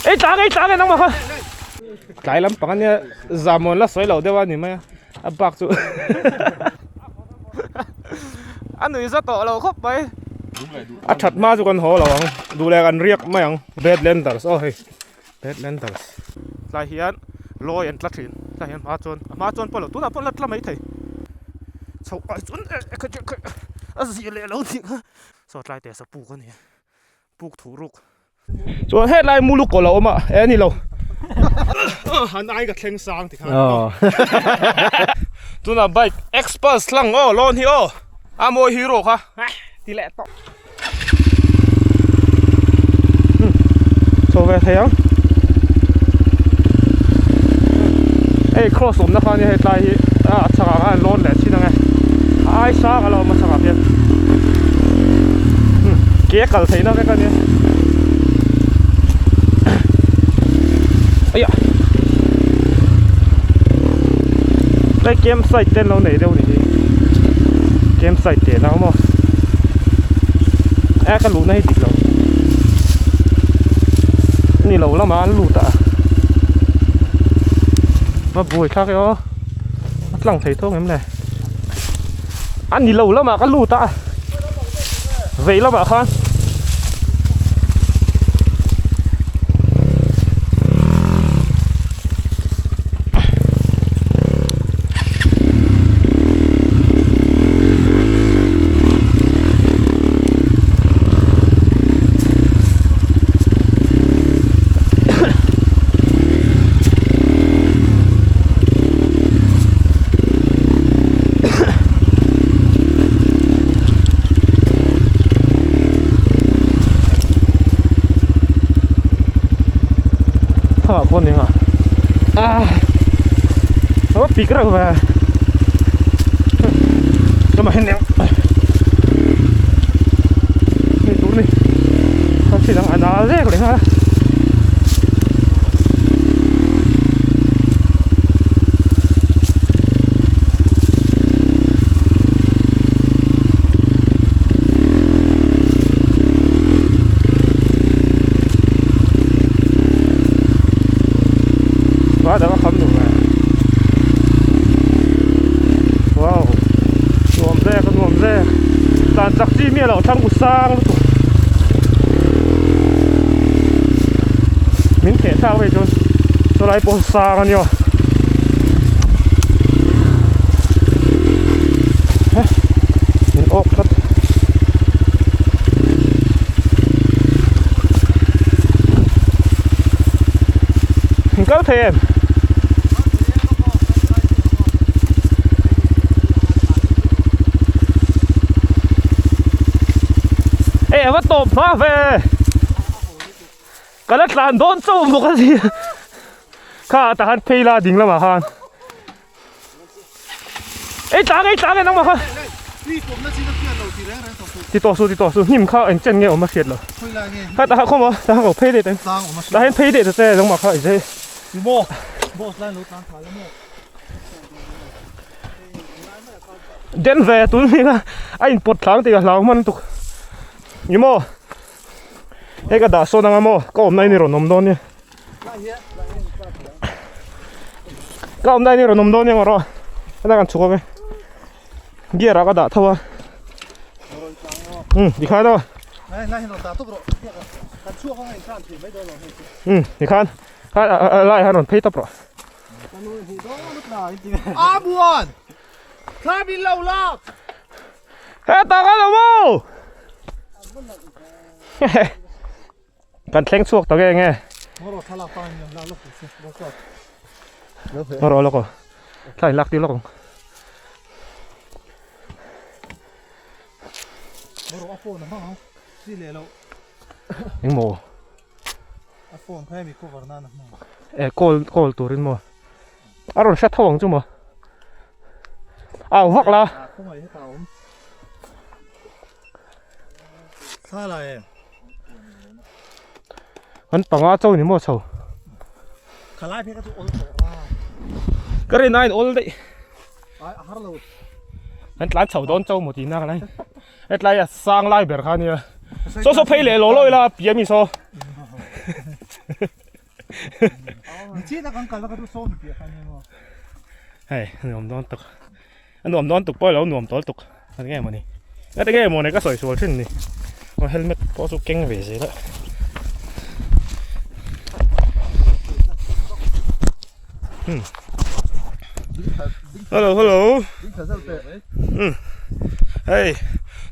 Ei tlang ei tlang e nangmah kha. Tlai lampang ania zahmawn la sawi loh deuh a ni mai a, a bak chu a nui za tawh lo khawp mai. A that hma chu kan haw lo ang, duh leh kan riak mai ang. Badlanders aw hei Badlanders. Tlai hian lawi an tla thin, tlai hian hma chuan a hma chuan pawh lo tunah pawh la tla maithei. Chhoh ai chuan a zia leh lo tih kha saw tlai teh sa puk a ni. Puk thuh ruk. Chuan hetlai mulu kawl a awm a, e ni lo. Han ai ka thleng sang ti khan. Tuna bike Xpulse hlang aw lawn hi aw. A mawi hero kha. Ti leh tawh. Chho ve thei ang. Hei cross awmna kha nia hetlai hi a chhakah khan lawn leh chin ang e. A ai sang a lo awm a chhakah hian. Ke a kal theihna vek a nia. Aiah. Tlai camp site te an lo nei deuh ni hi. Camp site te an awm a. E ka luhna hi dik lo. Ni lo lamah an lut a. Va buai thlak e aw. A tlang thei tawk em le. A ni lo lamah ka lut a. Vei lamah khan. Thla pawh ni nga ah a pik reuh ve lamah hian hei tur ni a thil ang a nal rek reng a. Quá đã có khấm được rồi. Wow. Nuam ve ka nuam ve. Tlan chak chi mi alo thlang u sang lutuk. Min theh thlak vei chuan chulai pawh sang a nia. Min awk tlat. Min kal thei em? Ê a va tawp hma ve. Ka la tlan dawn chauh bawk a ni. Kha tah khan phei la ding lamah khan. Ei tlang ei tlang e nangmah kha. Ti tawh suh ti tawh suh hnim kha eng chen nge awm a hriat lo. Kha tah kha khawm a tah kha ko phei daih ta tah hian phei daih ta che nangmah kha i zai. Den ve tun hi kha a in pawt thlang tih ka hlau hman lutuk. Ni maw? Hei ka dah sawn anga maw ka awmna in i rawn awm dawn nia. Ka awmna in i rawn awm dawn nia rawh helai kan chhuk ang e gear ah ka dah tho a um tikhan aw um tikhan lai han rawn phei tawp rawh. Hetah kan awm aw! Kan thleng chhuak ta nge nge. Rawh lawk aw. Thla in lak tir lawk ang. Engmaw? E call call turin maw? A rawn hre tho ang chu maw? Au vak la. Kan panga cho ni maw chho. Ka rin aiin awl daih. Kan tlan chho dawn cho maw tihna ka lai. Hetlai a sang lai ber kha nia. Saw saw phei leh law law ila piami saw. Hei nuam dawn tuk a nuam dawn tuk pawh ilo nuam tawl tuk a nge mawni a tinge mawni ka sawi sual thin ni aw helmet pawh chu keng ve zel a. Hello hello hei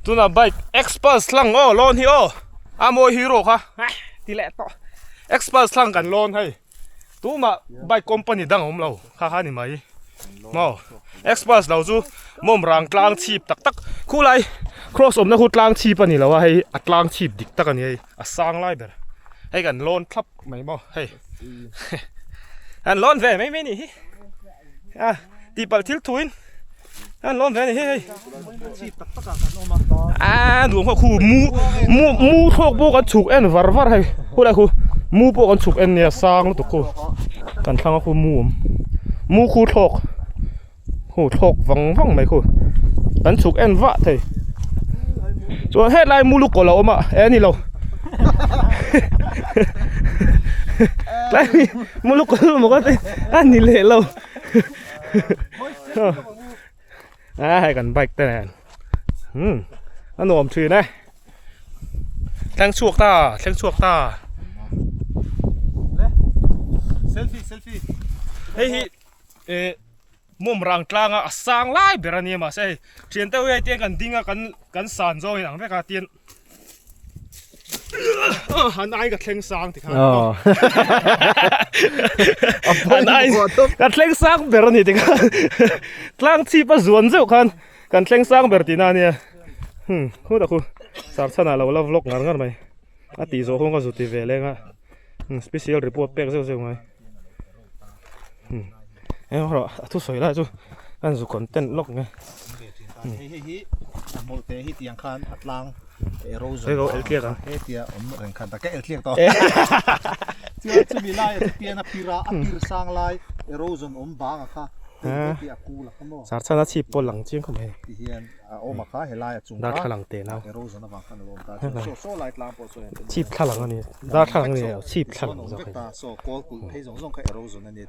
tunah bike express hlang aw lawn hi aw a mawi hero kha ti leh tawh express hlang kan lawn hei. Tumah bike company dang a awm lo kha kha a ni mai maw express lo chu mawm rang tlang chhip tak tak khulai cross awmna khu tlang chhip a ni lo a hei a tlang chhip dik tak a ni hei a sang lai ber hei kan lawn thlap mai maw hei an lawn ve mai mai ni hi a tihpalh thil thuin an lawn ve a ni hei hei a nuam kha khu mu mu mu thlawk pawh kan chhuk en var var hei khulai khu mu pawh kan chhuk en nia sang lutuk khu kan thlang a khu mu awm mu khu thlawk khu thlawk vang vang mai khu kan chhuk en vah thei chuan hetlai mu lukawlh a awm a eh a ni lo tlai mu lukawlh maw ka ti a ni leh lo. A hei kan bike te nen umm a nuam thin e thleng chhuak ta thleng chhuak ta hei hi eh mawm rang tlang a a sang lai ber a nia mahse hei thian te hi tiang kan ding a kan kan san zawng in ang vek a tian An ai ka thleng sang ti khan. An ai ka thleng sang ber ani ti khan. Tlang chhip a zuan zeuh khan kan thleng sang ber tihna ania. Hmm khu ta khu sar chhanah lo la vlog ngar ngar mai. A tih zawh kawng ka zu ti ve leng a. Special report pek zeuh zeuh ngai. Hmm eng rawh a thusawi lai chu an zu content lawk nge. Hei hei hi a hmawlh te hi tiang khan a tlang erosion Hei ko el tliak ang. He tia awm reng khan ta ka el tliak tawh. Chuan chumi lai a chu pian a pir a a pir sang lai erosion awm bang a kha hei tia kul a kha maw. Sar chhan a chhip pawh lang chiang khawp mai. Ti hian A awm a kha helai a chung kha Darthlalang te nau. Erosion avang khan a lo awm ta chuan saw saw lai tlang pawh saw hian Chhip thlalang a ni. Darthlalang a ni lo chhip thlalang zawk a ni. Saw kawl kulh phei zawng zawng kha erosion a ni a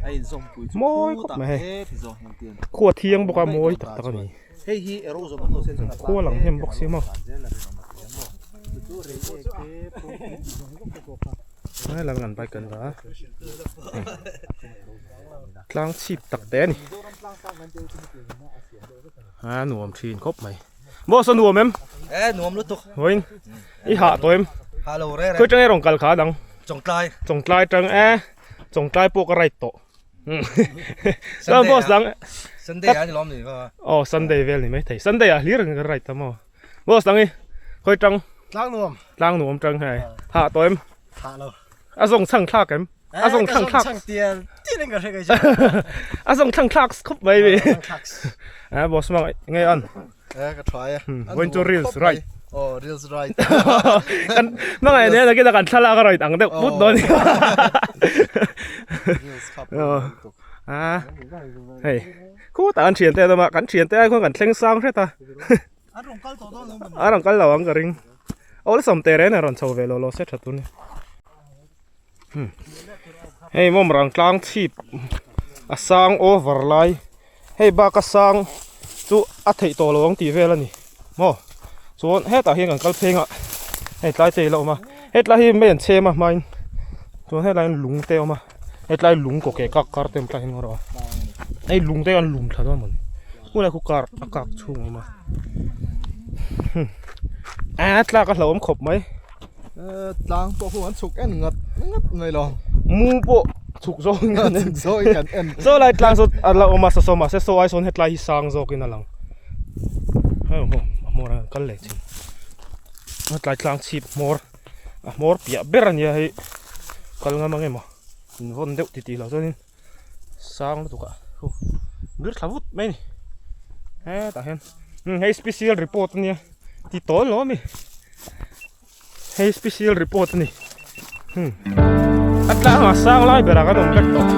a inzawm pui chu Mawi khawp mai hei. He ti zawng hian tian. Khua thiang bawk a mawi tak tak a ni. Hei hi erosion awm lo se chuan a tlang Khua lang hnem bawk si maw. Lai lam an bike kan la a. Tlang chhip tak te a ni. A nuam thin khawp mai. Boss a nuam em? E nuam lutuk. Vawiin i hah tawh em? Hah lo re re. Khawi tang e rawn kal kha dang? Chawngtlai. Chawngtlai tang e. Chawngtlai pawh ka right tawh. Chuan boss dang. Sunday ah ni lawm ni va. Aw Sunday vel ni mai thei. Sunday ah hlir ka right ta maw. Boss dang i khawi tang? Tlang nuam. Tlang nuam tang hei. Hah tawh em? Hah lo. A zawng chhang thlak em? A zawng chhang thlak. A zawng chhang tial tial in ka hre kai chu. A zawng chhang thlak khawp mai mi. A boss mang nge an. Eh ka try a. Going to reels right. Oh reels right. Kan mangai ne nakin kan thlalak a right ang deuh put dawn. Reels khap. Ah. Hei. Khu ta an thian te dama kan thian te ai khuan kan thleng sang hret a. An rawn kal tawh dawn lo maw? An rawn kal lo ang ka ring. Awlsam teh reng a rawn chho ve lo lo se tha tur ni. Hei mawm rang tlang chhip a sang over lai hei bak a sang chu a theih tawh lo ang tih vel a ni maw chuan hetah hian kan kal pheng a hei tlai te ila awm a hetlai hi mei an chhem a hmain chuan hetlai hian lung te a awm a hetlai lung kaw keh kak kar te awm tlai hian erawh a hei lung te an lum thla dawn mawni hmunah khu kar a kak chhung a awm a a tlak a hlauhawm khawp mai. Tlang pawh khu an chhuk en ngat ngat mai lo. Mu pawh chhuk zawk in kan en. Chhuk zawk in kan en. Saw lai tlang saw a la awm a saw saw mahse saw ai sawn hetlai hi sang zawk in a lang. Hei maw a hmawr a kal leh chin. Hetlai tlang chhip hmawr a hmawr piah ber a nia hei kal ngam ang emaw in vawn deuh titih loh chuanin sang lutuk a hu bir thla vut mai a ni. Hetah hian hei special report a nia ti tawl lo ami. Hei special report a ni. Hmm. A tlang a sang lai berah kan awm vek tawh.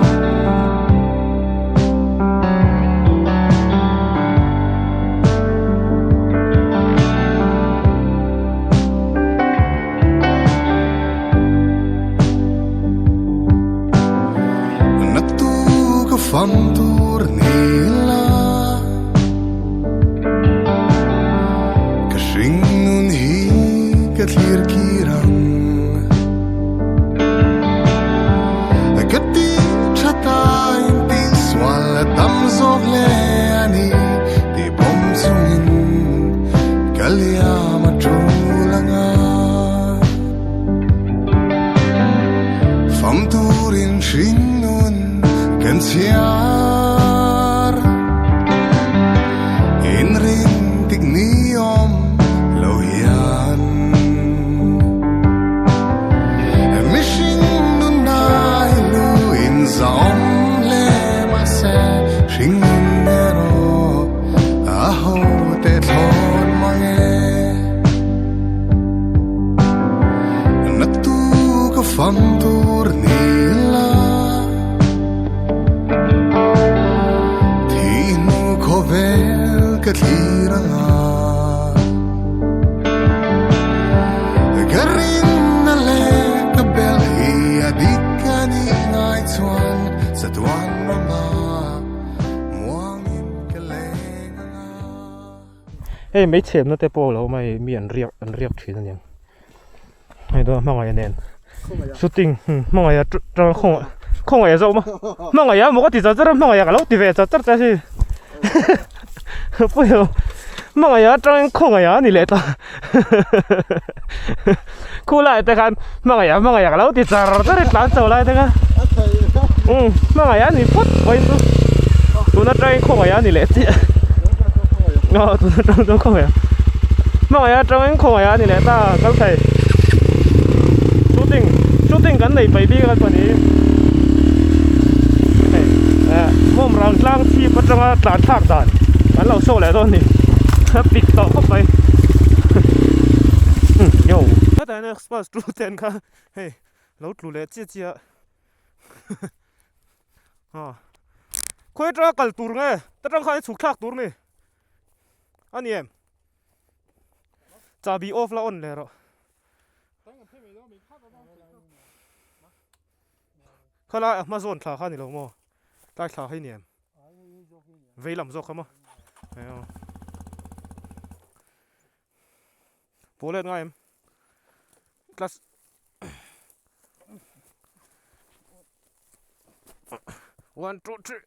fam tur ni la Ka hring nun hi ka thlir kir ang Ka ti tha ta in ti sual a tam zawk hle a ni tih pawm chungin ka liam a tul anga Fam turin hring nun kan chhiar Inrin tik ni awm lo hian Mihring nun nai lu in zawm hle mahse hring nun erawh a ho teh thlawn mang e. Naktu ka fam tur ni la Thi hnu khawvel ka thlir anga Ka rinna leh ka bel hi a dik a nih ngai chuan chatuan rama muangin ka leng anga. Hei mei chhemna te pawh lo mai mi an riak an riak thin a niang hei dawn hmangaih nen shooting hmangaih a tang khawngaih khawngaih a zawh maw hmangaih a maw ka ti char char a hmangaih a ka lo ti ve char char che asin pawilo hmangaih a atangin khawngaih a ni leh ta khu lai te khan hmangaih a hmangaih a ka lo ti char char a tlan chho lai te khan umm hmangaih a ni phawt mai chu tun atangin khawngaih a ni leh chiah aw tun atang chuan khawngaih a hmangaih atangin khawngaih a ni leh ta kal thei shooting shooting kan nei paih bik a chuan ih hei eh mawm rang tlang chhip atanga tlan thlak dan kan lo show leh dawn a ni a pik tawh khawp mai yo hetah hian express two ten kha hei lo tlu leh chiah chiah a khawi atanga kal tur nge ta tang khan chhuk thlak tur a ni a ni em chahbi off la on leh rawh khalai a hma zawn thla kha a ni lo maw tlai thla hi a ni em vei lam zawk kha maw Pawl let ngai em class one two three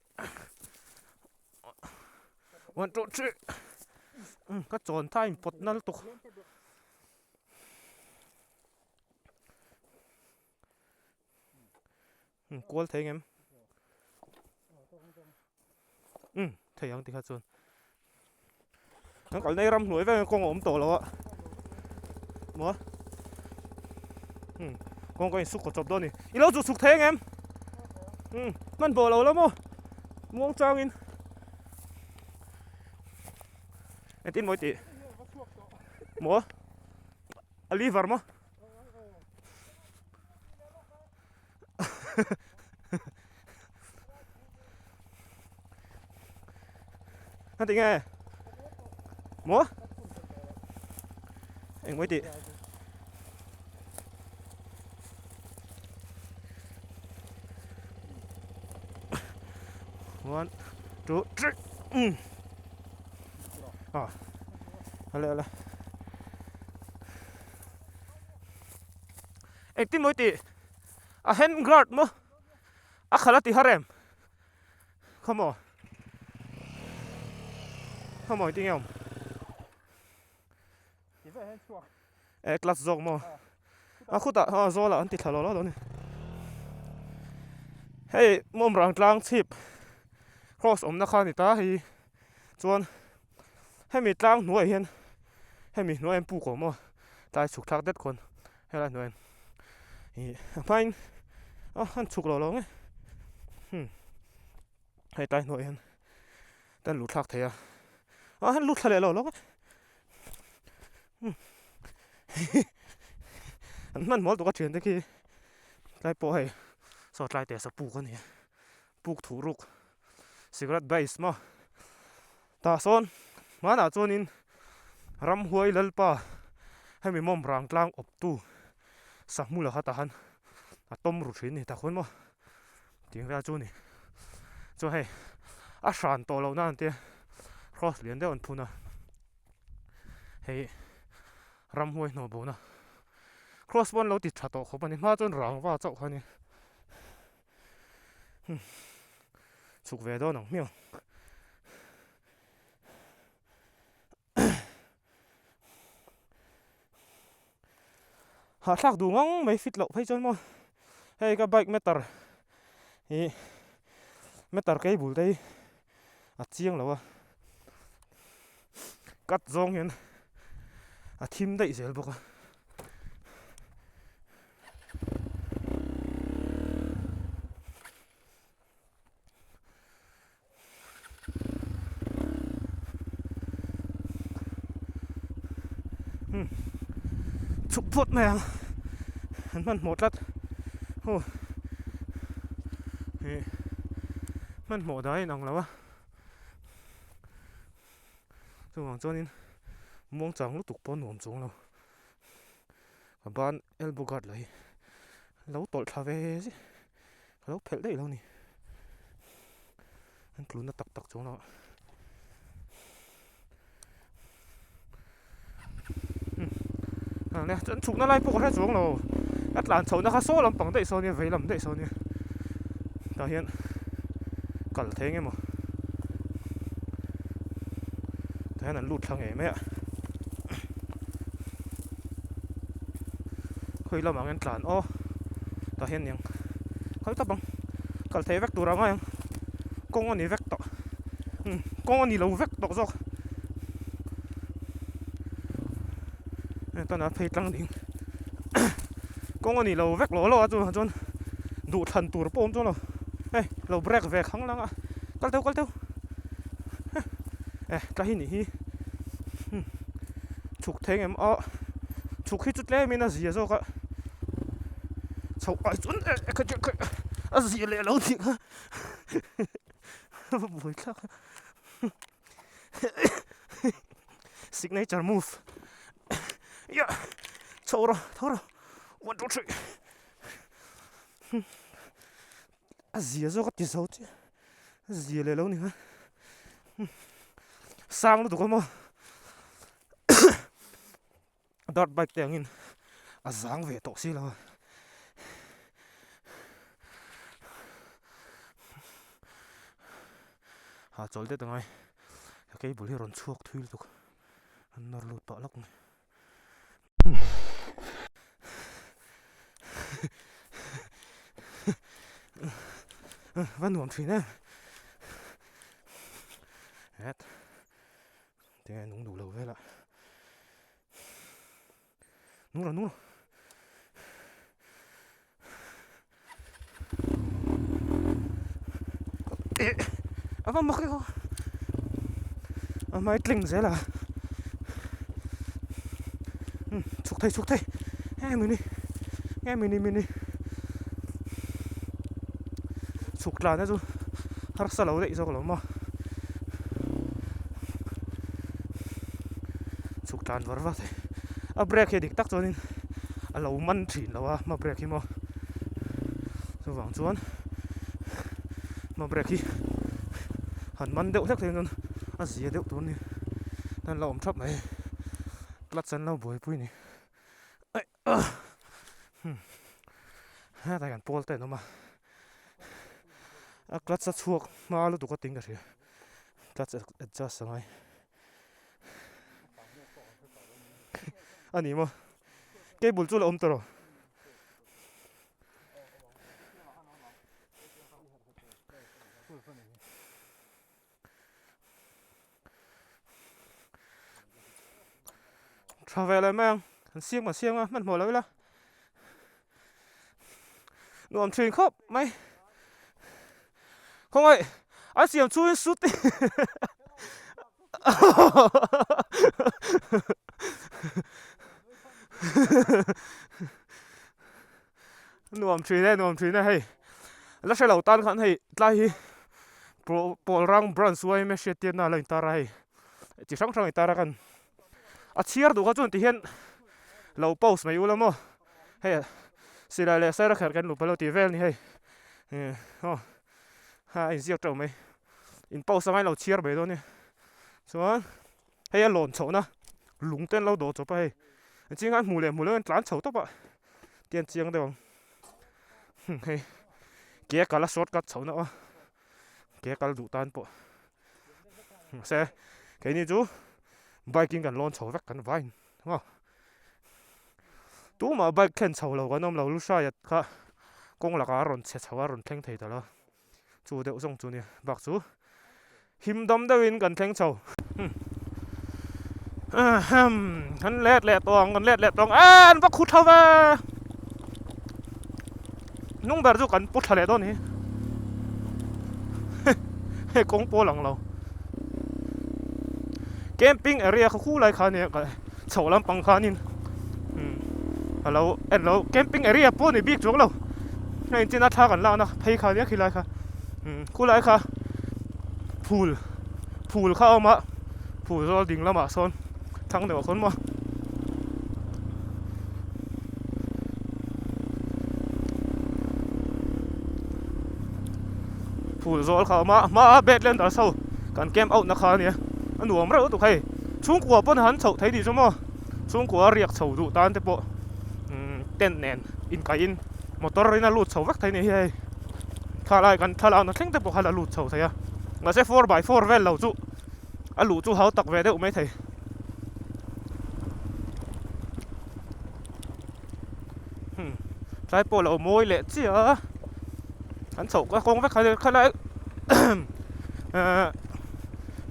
one two three ka chawn tha in pawt nal tuk kual thei ngem umm thei ang tikha chuan kan kal nei ram hnuai vek kawng a awm tawh lo a maw umm kawng ka insuk kaw chawp dawn a ni i lo chu chhuk thei ang em umm hmanhmawh lo la maw muang changin engtin maw i tih maw a liver maw. Hati nge maw eng mawi tih one two three um ah ale ale Engtin mawi tih a hand guard maw a khalh a ti har em khaw maw khaw maw engtin nge awm eh class zawk maw a khutah a zawl ah an ti thla lo lo a ni hei mawm rang tlang chhip cross awmna kha a ni ta hei chuan hemi tlang hnuaiah hian hemi hnuaiah hian puk a awm a tlai chhuk thlak det khawn helai hnuaiah hian ih a hmain a han chhuk lo lo nge hmm hei tlai hnuaiah hian tan luh thlak thei a a han lut thla leh lo lo nge hmm an hmanhmawh lutuk a thiante khi tlai pawh hei saw tlai te sa puk a ni a puk thuh ruk cigarette base maw tah sawn hmanah chuanin ramhuai lalpa hemi mawm rang tlang awptu sahmula kha tah khan a tawm ru thin a ni tak hawn maw tih vel chu a ni. Chuan hei a hran tawh loh nan te cross lian deuh an phun a, hei ramhuai hnawh bona cross pawh an lo ti tha tawh khawp a ni, hma chuan rangva chauh kha a ni. Chhuk ve dawn ang hmiang. Hahthlak duh ngang mai fit loh phei chuan maw hei ka bike meter ih meter cable te hi a chiang lo a cut zawng hian a thim daih zel bawk a. Chhuk phawt mai ang an hmanhmawh tlat aw ih hmanhmawh dan a inang lo a chuvang chuanin muangchang lutuk pawh a nuam chuang lo ka ban elbow guard lah hi lo tawlh thla ve zia. Ka lo phelh daih lo ni. An tluna tak tak chuang lo. Nia chuan chhukna lai pawh ka hre chuang lo. A tlan chhohna kha saw lampang daih saw nia vei lam daih saw nia. Tah hian kal thei eng emaw. Tah hian an lut thla ngei mai a. Khawi lamah nge an tlan aw tah hian niang kal tawp ang kal thei vek tur a ngai ang kawng a ni vek tawh umm kawng a ni lo vek tawh zawk hei tana phei tlang ding kawng a ni lo vek lo lo a chuvang chuan duhthlan tur pawh a awm chuang lo hei lo break ve khang lang a kal teuh kal teuh eh tla hi nih hi umm. Chhuk thei ngem a chhuk hi chu tlem in a zia zawk a chhoh ai chuan a zia leh lo tih kha buai thlak a signature move ya chho rawh tho rawh one two three a zia zawk a ti zo chiah a zia leh lo ni kha sang lutuk a maw dirt bike te angin a zang ve tawh si lo a ha chawl det angai ka cable hi a rawn chhuak thui lutuk an nawr lut pah lawk mai. Va nuam thin em het tinge nung duh lo vel a nung lo nung lo eh a va mak emaw a hmai tling zel a umm chhuk thei chhuk thei nge mini nge mini mini chhuk tlan na chu harsa lo daih zawk lo maw chhuk tlan var var thei a brake hi dik tak chuanin a lo man thin lo a hma brake hi maw chuvang chuan hma brake hi han man deuh hlek thei chuan a zia deuh tur a ni an lo awm thap mai clutch an lo buaipui a ni hetah hian pawl te an awm a a clutch a chhuak hma lutuk a ting ka hria clutch adjust a ngai. A ni maw cable chu la awm tawh lo tha ve leh mai ang an siam kan siam a hmanhmawh lo ila nuam thin khawp mai khawngaih an siam chhungin sut Nuam thin e nuam thin e hei la hre lo tan khan hei tlai hi pawl rang branch yma hriat tirna a lo intar a hei chi hrang hrang a intar a kan a chhiar duh kha chuan tihian lo post mai ula maw hei silai leh saira kher kan luh pawh lo tih vel a ni hei aw. Ha a inziak teuh mai. In post anga in lo chhiar mai dawn nia. Chuan hei a lawn chhohna lung te an lo dawh chawp a hei. An ching khan hmuh leh hmuh loh hian tlan chho tawp a ti an chiang deuh ang. Hei ke a kal a short cut chhohna aw. Ke kal duh tan pawh. Mahse keini chu bike in kan lawn chho vek kan vain maw. Tumah bike thlen chho lo kan awm lo Lushai-a kha kawng lakah a rawn chhe chho a rawn thleng thei ta lo chu deuh zawng chu nia bak chu him dam deuhin kan thleng chho ahem kan let leh tawh ang kan let leh tawh ang eh an va khu tho ve hnung ber chu kan pu tha leh dawn hi hei kawng pawh lang lo camping area kha khu lai kha nia ka chho lampang khanin umm a lo en lo camping area pawh ni bik chuang lo hei enchina thla kan lakna phei kha nia khilai kha umm khulai kha phul phul kha a awm a phul zawl ding lamah sawn thang deuh ah khawn maw. Phul zawl kha a awm a a hmaa Badlanders ho kan camp out na kha a nia a nuam reuh lutuk hei chhungkua pawn han chhoh thei tih chu maw chhungkua riak chho duh tan te pawh umm tent nen inkaihin motor in a lut chho vek thei a ni hi hei thlalai kan thlalakna thleng te pawh kha la lut chho thei a mahse 4x4 vel lo chu a luh chu hau tak ve deuh mai thei. Hmm tlai pawh lo mawi leh chiah a an chhoh ka kawng vek kha khalai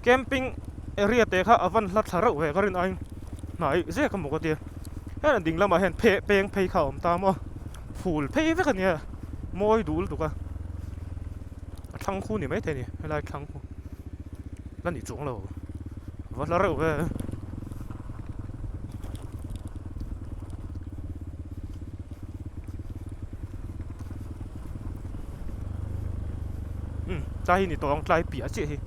camping area te kha a van hla thla reuh ve ka rin aiin hnai zek emaw ka tia heng ding lamah hian pheh peng phei kha a awm ta maw phul phei vek a nia mawi dul tuk a a thlang khu ni maithei a ni helai thlang khu la ni chuang lo va hla reuh ve umm tlai hi ni tawh ang tlai piah chiah hi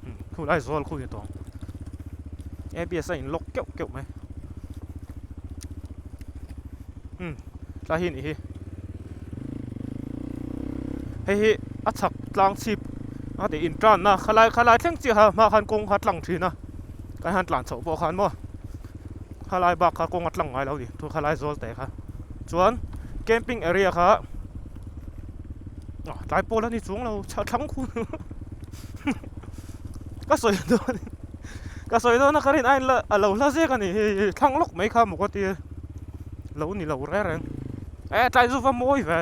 umm khu lai zawl khu ni tawh ang abs a in lock keuh keuh mai umm tlai hi nih hi hei hi a chhak tlang chhip a tih in tan na khalai khalai thleng chiah kha hma khan kawng kha a tlang thin a kan han tlan chhoh pawh khan maw khalai bak kha kawng a tlang ngai lo a ni thu khalai zawl teh kha chuan camping area kha ah tlai pawl a ni chuang lo thlang khu ka sawi dawn ka sawi dawn a ka rin ain la a lo hla zek a ni hei thlang lawk mai kha maw ka tia. Lo ni lo reng reng e tlai chu va mawi ve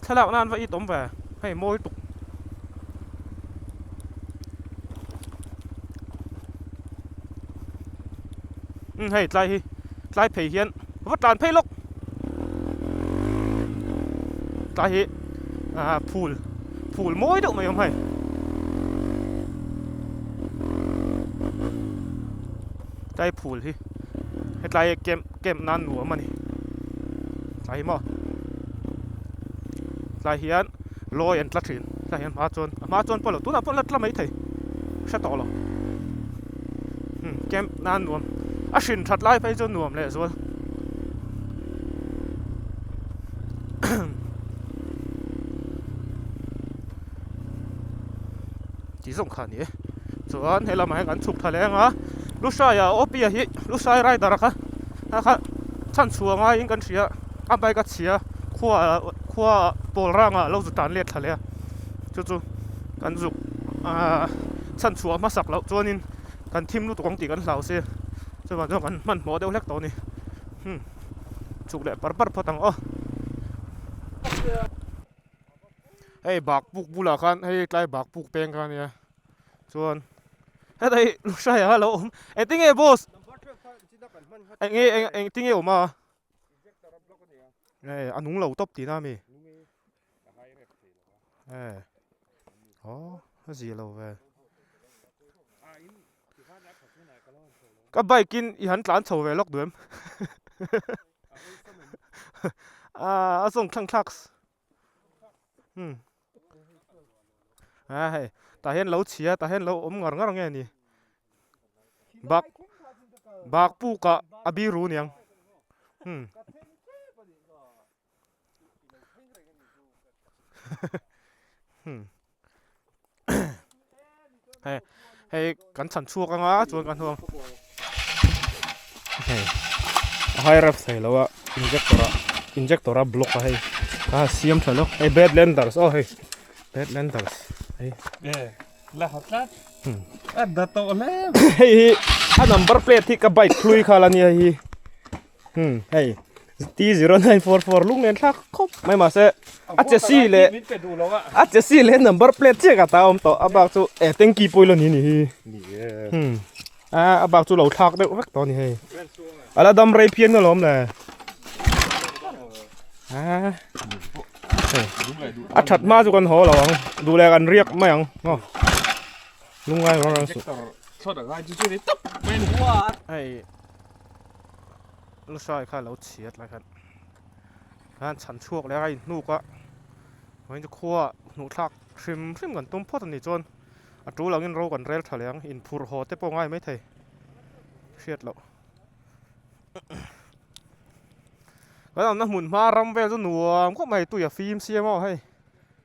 thlalak nan va it awm ve hei mawi tuk umm hei tlai hi tlai phei hian va tlan phei lawk tlai hi ah phul phul mawi deuh mai a awm hei. Tlai phul hi hetlai camp camp nan nuam a ni tlai hi maw tlai hian lawi an tla thin tlai hian hma chuan a hma chuan pawh lo tunah pawh an la tla maithei hre tawh lo hmm camp nan nuam a hrin that lai phei chuan nuam leh zual tih zawng kha a ni e chuan he lamah hian kan chhuk tha leh ang a Lushai ah Opia hi Lushai rider kha a kha chhan chhuah ngaiin kan hria a bike a chhia khua khua pawl rangah lo zu tan let thla leh a chu chu kan zuk ahh chhan chhuah hmasak loh chuanin kan thim lutuk ang tih kan hlau si chuvang chuan kan hmanhmawh deuh hlek tawh a ni hmm chhuk leh par par phawt ang aw. Hei bak puk bulah khan hei tlai bak puk peng kha ania chuan heta hi Lushai a lo awm engtin nge boss eng nge eng engtin nge awm a e a nung lo tawp tihna ami e aw a zia lo ve ka bike in i han tlan chho ve lawk duh em a zawng thlang thlak umm a hei tah hian lo chhia tah hian lo awm ngar ngar nge ni bak bak puk ah a biru niang umm. Hei hei kan chhan chhuak anga chuan kan hnuang hei a high ref thei lo a injector a injector a block a hei a siam tha lawk hei badlanders aw hei badlanders hei la hat tlat a da tawh hle hei hi a number plate hi ka bike hlui kha la nia hi hei T0944 lung nen thlak khawp mai mahse a che si leh a che si leh number plate chiah ka ta awm tawh a bak chu eh tanky pawh ilo ni ni hi a a bak chu lo thlak deuh vek tawh a ni hei a la dam rei phian alawm le a a that hma chu kan haw lo ang duh leh kan riak mai ang aw lungngai rang rang suh hei. Lusai kha lo chhiat lai khan khan chhan chhuak leh a inhnuk a vawiin chu khua hnuh thlak hrim hrim kan tum phawt a nih chuan a tul angin ro kan rel tha leh ang inphurh haw te pawh a ngai maithei hriat loh kan awmna hmun hma ram vel chu nuam khawp mai tui a fim siam aw hei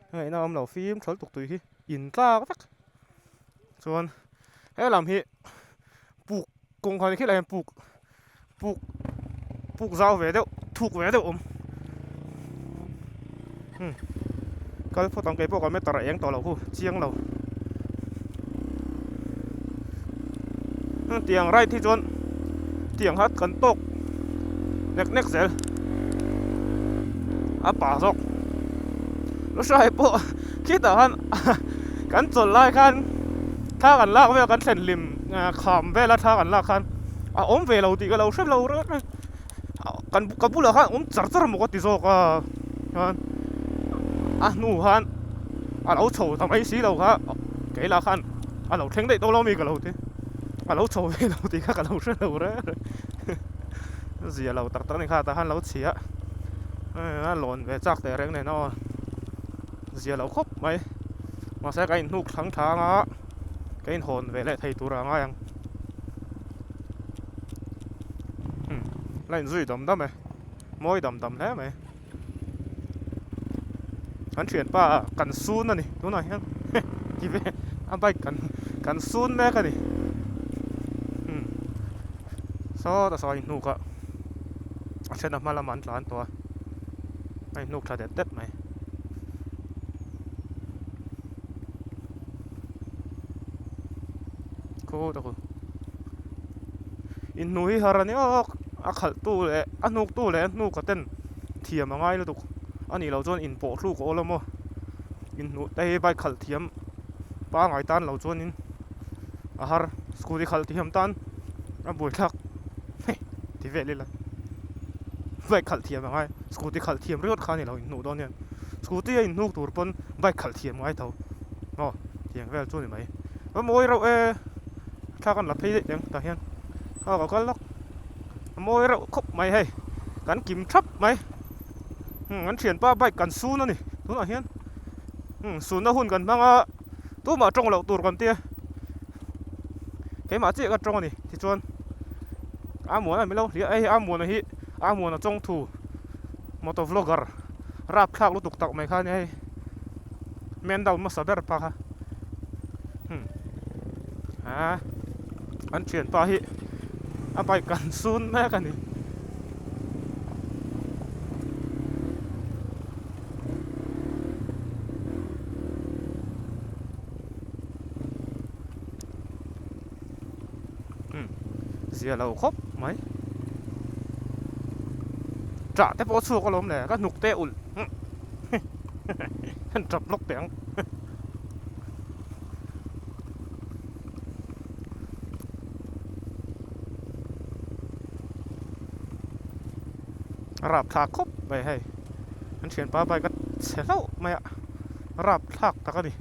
ngaihna a awm lo fim thawl tuk tui hi in tlak vek chuan helam hi puk. Kawng khan khilaiah hian puk puk puk zau ve deuh thuk ve deuh awm hmm kal phawt ang keipawh ka meter a eng tawh lo khu chiang lo tiang right hi chuan tiang kha kan tawk nek nek zel a pa zawk lu hrai pawh khitah khan kan chawlh lai khan thla kan lak vel kan thlen hlim. Kham vela thla kan lak khan a awm ve lo tih ka lo hre lo reng reng kan ka bulah khan awm char char maw ka ti zawk a chuan a hnu khan a lo chho ta mai si lo kha keilah khan a lo thleng daih tawh lo ami ka lo ti a lo chho ve lo tih kha ka lo hre lo reng reng zia lo tak tak a ni kha tah khan lo chhia a lawn ve chak teh reng nen aw zia lo khawp mai mahse ka inhnuk thlang thlang a. Ka inhawn ve leh thei tur a ngai ang. Hmm, la inzui dam dam e. Mawi dam dam hle mai. Kan thianpa kan sun a ni tunah hian ti ve a bike kan kan sun mek a ni. Hmm, sawta saw a inhnuk a a then a hma lamah an tlan tawh a a inhnuk tha det det mai. Khaw tak u inhnu hi har a ni awk a khalh tu leh a hnuk tu leh a hnuk a ten thiam a ngai lutuk a nih loh chuan inpawh thluk a awl a maw inhnuh te hi bike khalh thiam pangai tan lo chuanin a har scooty khalh thiam tan a buaithlak hei ti vel ila bike khalh thiam a ngai scooty khalh thiam ringawt kha a ni lo inhnuh dawn hian scooty a inhnuk tur pawn bike khalh thiam ngai tho aw tiang vel chu a ni mai a mawi reuh e thla kan la phei daih teh ang tah hian aw ka kal lawk a mawi reuh khawp mai hei kan kim thap mai umm an thianpa bike kan sun a ni tunah hian umm sunna hun kan hmang a tumah tawng loh tur kan tia keimah chiah ka tawng a ni tichuan a muan a milo hliah hei a muana hi a muana chawngthu motor vlogger rapthlak lutuk tak mai kha a nia hei. Men down hmasa ber pa kha hmm ah an thianpa hi a bike kan sun mek a ni hmm zia lo khawp mai tah te pawh a chhuak alawm le ka hnuk te a ulh. An tap lawk teh ang. A rap thlak khawp mai hei. An thianpa bike a chhe hlauh mai a. A rap thlak tak a ni.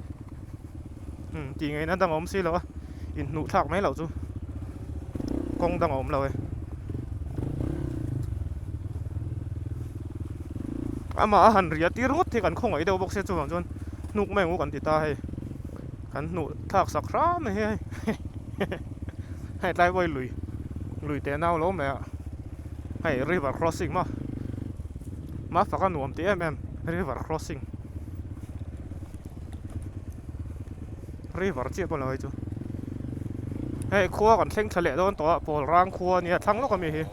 Hmm tih ngaihna dang a awm si lo a. Inhnuh thlak mai loh chu kawng dang a awm lo e. Amah a han ria tir ngawt hi kan khawngaih deuh bawk sia chuvang chuan hnuk mai ang u kan ti ta hei kan hnuh thlak sak hram mai hi hei hei tlai pawh hi lui lui teh nau lo mai a hei river crossing maw mafaka nuam tih em em river crossing. River chiah pawh a ni lo hei chu. Hei khua kan thleng thla leh dawn tawh a pawl rang khua a nia thlang lawk ami hi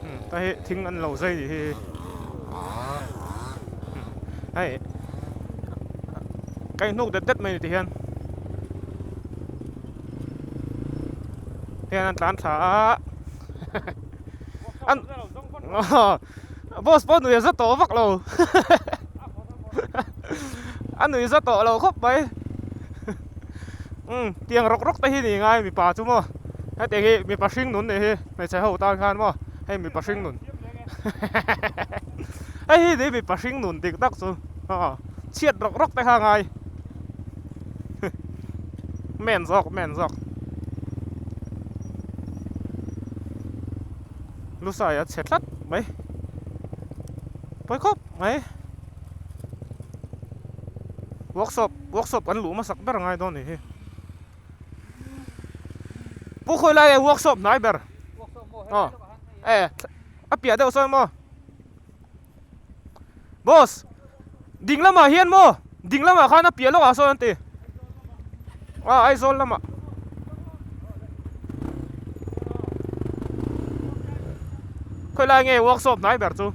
umm hei thing an lo zai nih hi hei ka inhnuk det det mai ni ti hian hian an tlan thla a an boss pawh nuih a za tawh vak lo a nuih za tawh lo khawp mai umm tiang rawk rawk te hi ni ngai mipa chu maw hetiang hi mipa hring nun nih hi hmeichhe ho tan khan maw hei mipa hring nun hei hi ni mipa hring nun dik tak chu aw chhiat rawk rawk te kha a ngai men zawk men zawk lusai a chhe tlat mai pawi khawp mai workshop workshop kan luh hmasak ber ngai dawn nih hi pu khawi lai workshop hnai ber aw e a piah deuh sawn maw boss ding lamah hian maw ding lamah khan a piah lawkah sawn an ti a Aizawl lamah khawi lai nge workshop hnai ber chu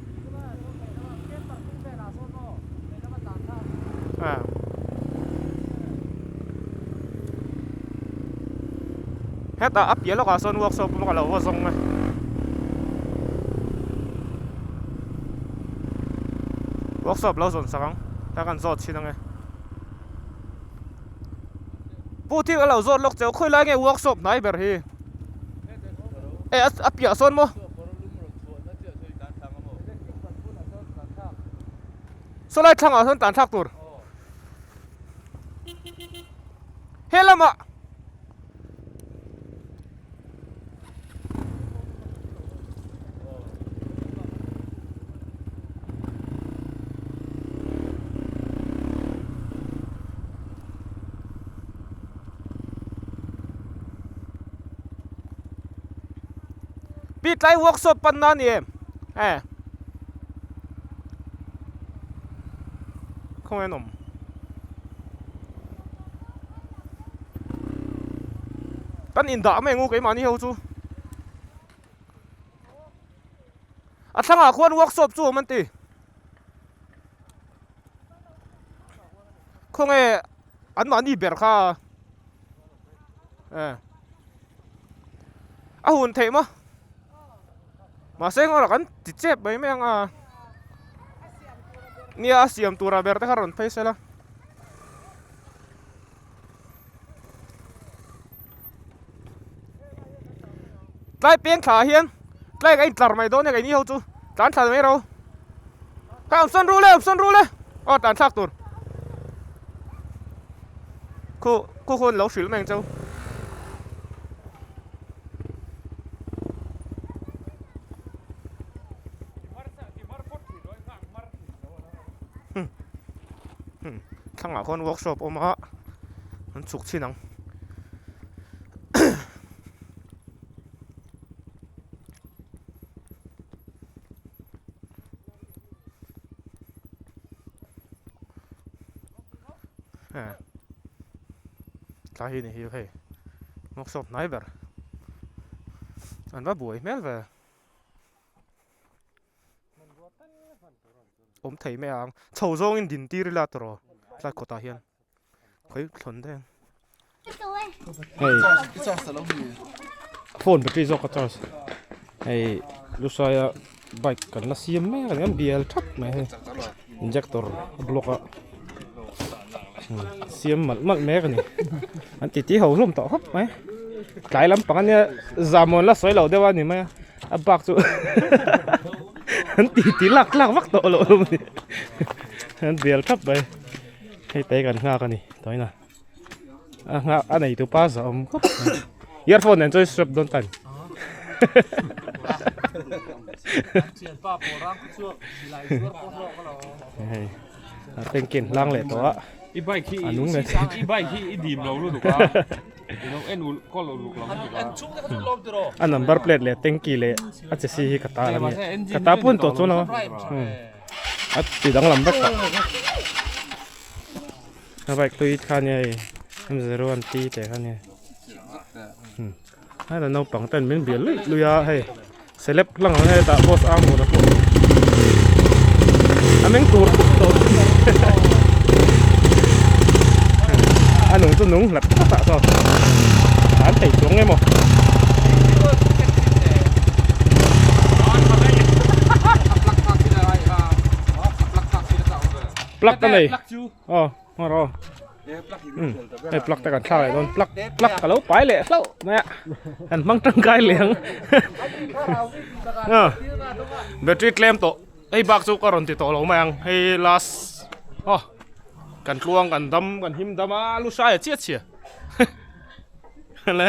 hetah a piah lawkah sawn workshop pawh ka lo va zawng a. Workshop lo zawn sak ang ta kan zawt chhin ange Pu thil a lo zawt lawk cheu khawi lai nge workshop hnai ber hi e a piah sawn maw saw lai thlangah sawn tan thlak tur he lamah Pi tlai workshop pan na ni em e khawnge an awm. Kan indah mai ang u keimahni ho chu. A thlangah khuan workshop chu awm an ti. Khawnge anmahni ber kha e a hun theih maw? Mahse engawrah kan ti chep mai mai ang a. Nia a siam tura ber te kha rawn phei sela. Tlai peng thla ah hian tlai ka intlar mai dawn e keini ho chu tlan thla mai ro kha awm sawn ru le awm sawn ru le aw tlan thlak tur khu khu khuan lo hrilh mai ang cheu. Thlangah khuan workshop awm a an chhuk chhin ang tlai hi ni hi hei workshop hnai ber an va buai hmel ve. Awm thei mai ang chho zawngin din tir ila tawh rawh tlai kawtah hian khawi thlawn daih ang hei phone battery zawk a charge hei lusaia bike kan la siam mek a ni a bial thap mai hei injector a block a siam malh malh mek a ni an titi ho hlawm tawh khawp mai tlai lampang ania zahmawn la sawi lo deuh a ni mai a. A bak chu an ti ti lak lak vak tawh loh hlawm a ni an bial thap mai hei te kan nghak a ni tawina a nghak a nei tu pa za awm khawp mai earphone nen chuan strap dawn ta ni hei a tank in hlang leh tawh a I bike hi a nung leh i bike hi i dim lo lutuk a A number plate leh tanky leh a che si hi ka ta a nia ka ta pun tawh chuan a a ti danglam vek tawh a bike hlui kha nia hei. M zero an ti teh kha nia heta naupang ten min bial luih luih a hei celeb hlang ang hetah boss a hmuh na pawh a meng tur tawp tawp a nung chu nung hlat hlat ah saw an thei chuang emaw. Plug ka nei aw ngaw rawh hei plug te kan thlak leh dawn plug plug ka lo pai leh hlauh mai a kan hmang tangkai leh ang battery tlem tawh hei bak chu ka rawn ti tawh lo mai ang hei last aw kan tluang kan dam kan him dam a lu hrai a chiah chhia le.